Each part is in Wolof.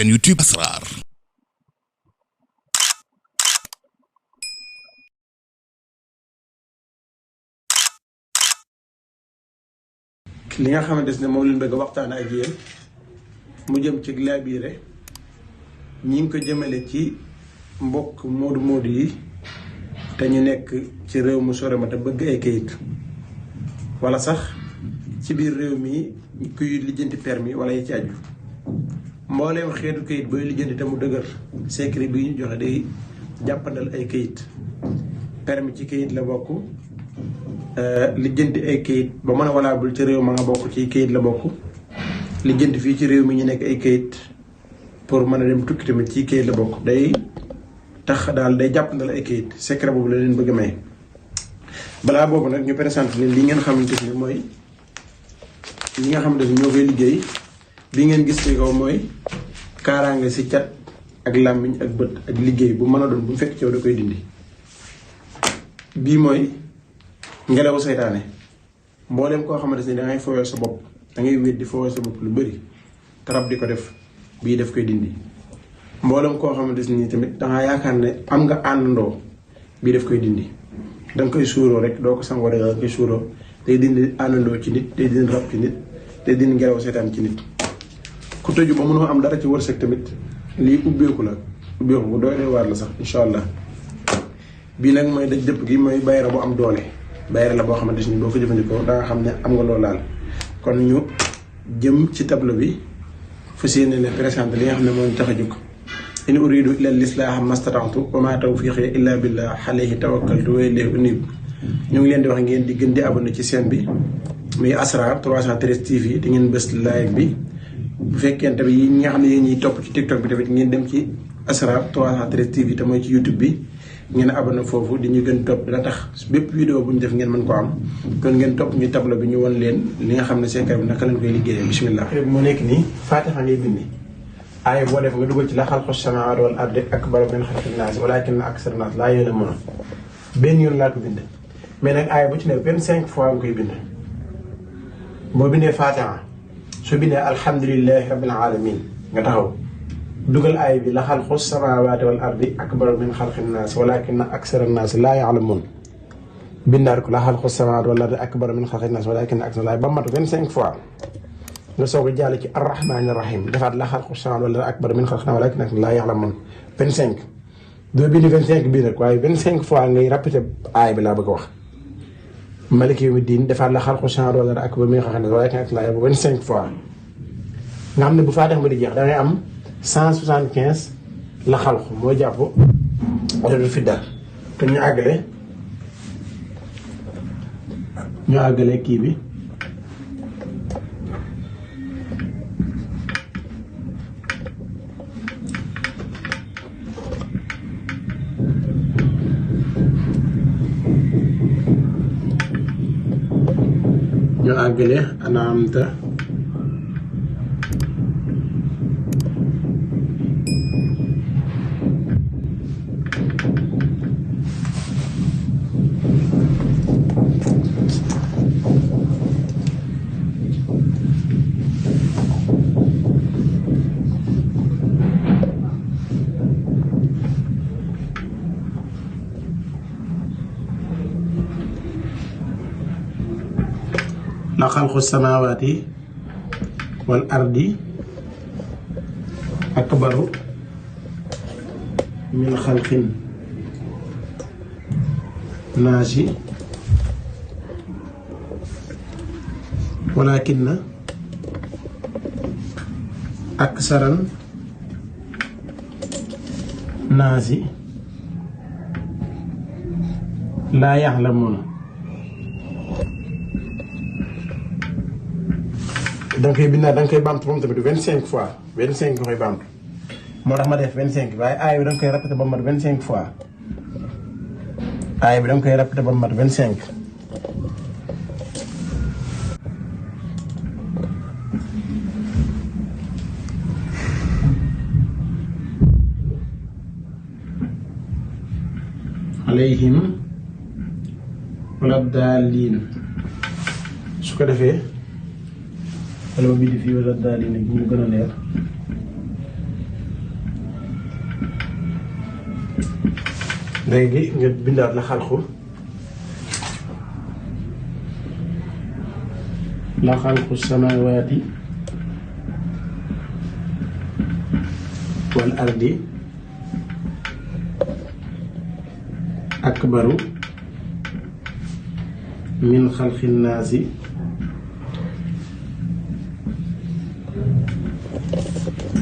chaîne YouTube Asrar. li nga xamante ne moom lañ bëgg a waxtaan ak yéen mu jëm ci laabire ñi ngi ko jëmale ci mbokk moodu yi te ñu nekk ci réew mu sore ma te bëgg ay kayit wala sax ci biir réew mi kuy lijjanti permis wala yi ci aju mbooleem xeetu kayit booy lijjanti te mu dëgër secret bi ñu joxe day jàppandal ay kayit permis ci kayit la bokk lijjanti ay kayit ba mën a valable ci réew ma nga bokk ci kayit la bokk lijjanti fii ci réew mi ñu nekk ay kayit pour mën a dem tukki tamit ci kayit la bokk day tax daal day jàppandal ay kayit secret boobu la leen bëgg a may balaa boobu nag ñu présenté leen li ngeen xamante ni mooy li nga xamante ni ñoo koy liggéey bi ngeen gis ci kaw mooy kaaraange si cat ak làmmiñ ak bët ak liggéey bu mën a doon bu fekk ci yow da koy dindi bii mooy ngelaw seytaane mboolem koo xamante ni da ngay fooyal sa bopp da ngay wéet di fooyal sa bopp lu bëri tarab di ko def bii daf koy dindi mboolem koo xamante ni tamit dangaa yaakaar ne am nga àndandoo bii daf koy dindi danga koy suuroo rek doo ko sangoo rek danga koy suuroo day dindi àndandoo ci nit day dindi rab ci nit day dindi ngelaw seytaan ci nit ku tëju ba mënoo am dara ci wërsëg tamit lii ubbeeku la ubbeeku bu doy waar la sax incha allah bii nag mooy daj dëpp gi mooy bayra bu am doole bayra la boo xamante ni boo ko jëfandikoo da nga xam ne am nga loolu laal kon ñu jëm ci tableau bi fas yéene ne présenté li nga xam ne moo ñu tax a jóg in uridu illa lislaaha mastata'tu wa ma tawfiqi illa billah alayhi tawakkaltu wa ilayhi unib ñu ngi leen di wax ngeen di gën di abonné ci chaîne bi muy Asrar 313 TV di ngeen bës like bi bu fekkee tamit yi nga xam ne yéen ñiy topp ci TikTok bi tamit ngeen dem ci Asrar 313 TV te mooy ci YouTube bi ngeen abonné foofu di ñu gën topp dina tax bépp vidéo bu ñu def ngeen mën ko am kon ngeen topp ñu tableau bi ñu won leen li nga xam ne secret bi naka lañ koy liggéeyee bismillah moo nekk nii Faatiha ngay bindi aaya boo def nga dugal ci la xalqu samaawaati wal ardi akbaru min xalqin naas walaakinna aksara naas laa ya'lamuun benn yoon laa ko bind mais nag aaya bu ci nekk 25 fois nga koy bind boo bindee Faatiha soo bindee alhamdulillahi rabbil alamin nga taxaw dugal aaya bi la xalqu samaawaati wal ardi akbaru min xalqin naas walaakinna aksara naas laa ya'lamuun bindaat ko la xalqu samaawaati wal ardi akbaru min xalqin naas walaakinna aksara naas ba mat 25 fois nga soog a jàll ci arrahmaani rahim defaat la xalqu samaawaati wal ardi akbaru min xalqin naas walaakinna laa ya'lamuun 25 doo bind 25 bii nag waaye 25 fois ngay répété aaya bi laa bëgg a wax maliki yawmi diin defaat la xalqu samaawaati wal ardi akbaru min xalqin naas walaakinna laa ya'lamuun 25 fois nga xam ne bu Faatiha ba di jeex da ngay am 175 la xalqu moo jàpp adadu fidda te ñu àggale kii bi ñu àggale anaamta la xalqu samaawaati wal ardi akbaru min xalqin naasi walaakinna aksaran naasi laa yaxlamuun danga koy bindaat danga koy bamtu moom tamit 25 fois 25 nga koy bamtu moo tax ma def 25 waaye aaya bi danga koy répété ba mat 25 fois aaya bi danga koy répété ba mat 25 alayhim wala daalliin su ko defee wala ma bind fii wala daalliin gi mu gën a leer léegi nga bindaat la xalqu la xalqu samaawaati wal ardi akbaru min xalqi naasi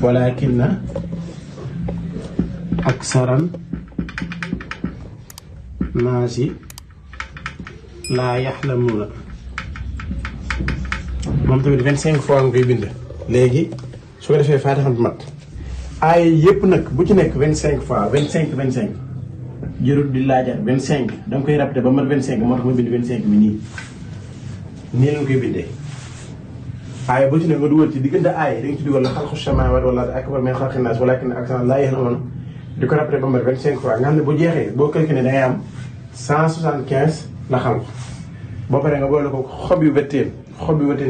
walakinna aksaran naasi laa yaxlamuuna. moom tamit 25 fois nga koy bind. léegi su ko defee faatixa bu mat ay yëpp nag bu ci nekk 25 fois 25 jërul di laajaat 25 da nga koy répété ba mat 25 moo tax ma bind 25 bi nii lañ koy bindee. aaya bu ci ne nga dugal ci diggante aaya da nga ci dugal la xalqu samaawaati wal ardi akbar min xalqi naas walaakinna aksaran laa yaxlamuun di ko répété ba mat 25 fois nga xam ne bu jeexee boo calculé da ngay am 175 la xalqu. boo paree nga boole ko xob yu wetteen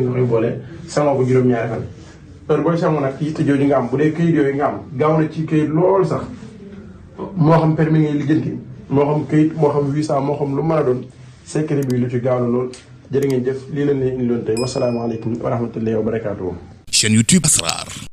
nga koy boole sangoo ko juróom-ñaari fan. heure booy sangu nag yitte jooju nga am bu dee këyit yooyu nga am gaaw na ci këyit lool sax moo xam permis ngay lijjanti moo xam këyit moo xam visa moo xam lu mën a doon secret bi lu ci gaaw la lool. jërë ngeen jëf lii leen indi loon tey wasalaamaaleykum wa rahmatullahi wa barakaatuhu. chaîne YouTube Asrar.